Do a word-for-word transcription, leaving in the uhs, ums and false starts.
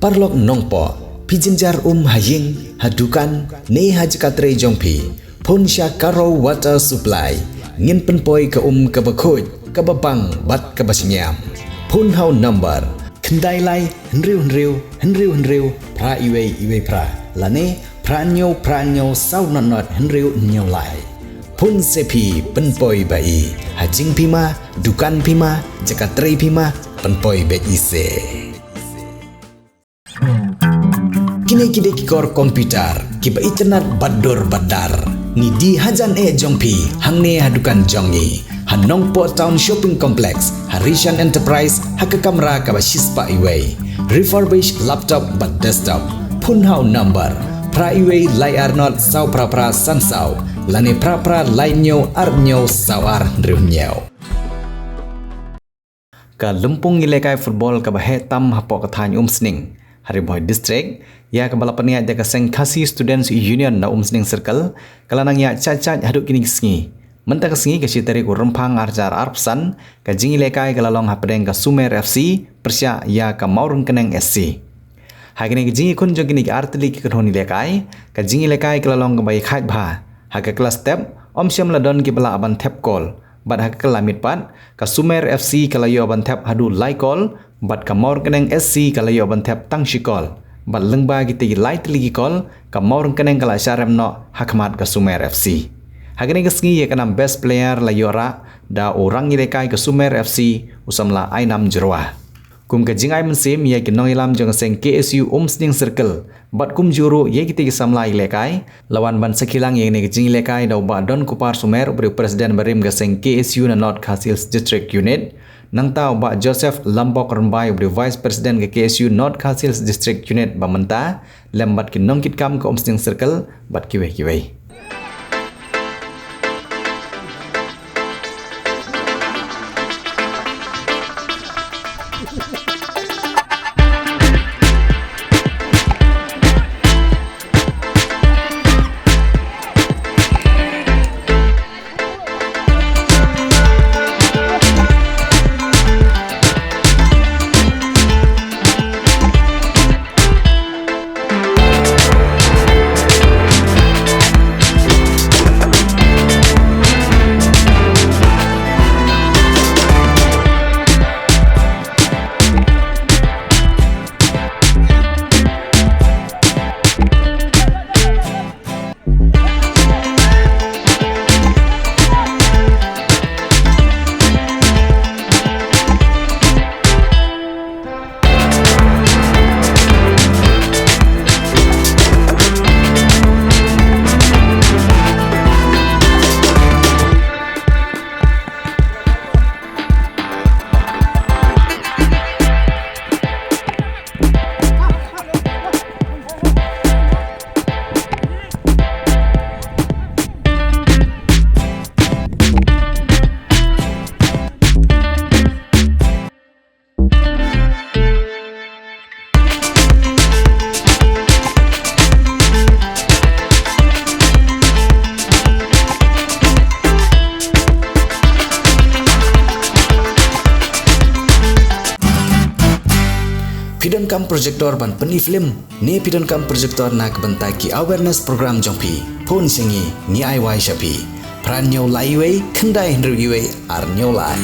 Paralok Nongpoh, phi jynjar um ha ïing, ha dukan, ne ha jaka trei jong phi, phone sha Karo Water Supply. Ngin pynpoi ka um kaba khuid, kaba bang bad kaba shngiam. Phone ha u number khyndai lai hynriew hynriew hynriew hynriew phra iwei iwei phra, lane phra hynñiew phra hynñiew saw nod nod hynriew hynñiew lai. Phone se phi, pynpoi ba i. Ha jingphi ma, dukan phi ma, jaka trei phi ma, pynpoi beit i se. Kine ki dei ki kor computer kiba itynnad bad dur bad dar. Ngi die hajan eh jong phi hangne ha dukan jong ngi, ha Nongpoh Town Shopping Complex, ha Rishan Enterprise, ha ka kamra kaba shispah iwei. Refurbish laptop bad desktop. Phone ha u number phra iwei lai ar nod saw phra phra san saw, lane phra phra lai hynñiew ar hynñiew saw ar hynriew hynñiew. Ka lympung ïalehkai football kaba heh tam hapoh ka thaiñ Umsning, ha Ri Bhoi District, ïa kaba la pynïaid da ka seng Khasi Students Union na Umsning Circle, ka la nang ïaid shait shait haduh kine ki sngi. Mynta ka sngi, ka shi tarik u Rymphang ar hajar arphew san, ka jingïalehkai ka la long hapdeng ka Sumer F C pyrshah ïa ka Mawryngkneng S C. Ha kane ka jingïakhun jong kine ki ar tylli ki kynhun ïalehkai, ka jingïalehkai ka la long kaba ïakhaid bha. Ha ka kylla step, ym shym la don kiba lah ban thep kol. Bad ha ka kylla miet pat, ka Sumer F C ka la ïoh ban thep haduh lai kol, bad ka Mawryngkneng S C ka la ïoh ban thep tang shi kol. Bad lyngba kita ki lai tylli ki kol, ka Mawryngkneng ka la shah rem noh ha khmat ka Sumer F C. Ha kane ka sngi, ïa ka nam best player la ïoh rah da u rangïalehkai ka Sumer F C, u samla Ainam Jyrwa. Kum ka jingai mynsiem ïa ki nongïalam jong ka seng K S U Umsning Circle, bad kumjuh ruh ïa kita ki samla ïalehkai, la wan ban sakhi lang ïa kane ka jingïalehkai da u Bah Donkupar Sumer, uba dei u President barim ka seng K S U na North Khasi Hills District Unit, nangta u Bah Joseph Lambok Rymbai, uba dei u Vice President ka K S U North Khasi Hills District Unit ba mynta, lem bad ki nongkitkam ka Umsning Circle, bad kiwei kiwei. Phi donkam projector ban pyni film, ne phi donkam projector na ka bynta ki awareness program jong phi? Phone sha ngi, ngi ai wai sha phi. Phra hynñiew lai wei, khyndai hynriew wei, ar hynñiew lai.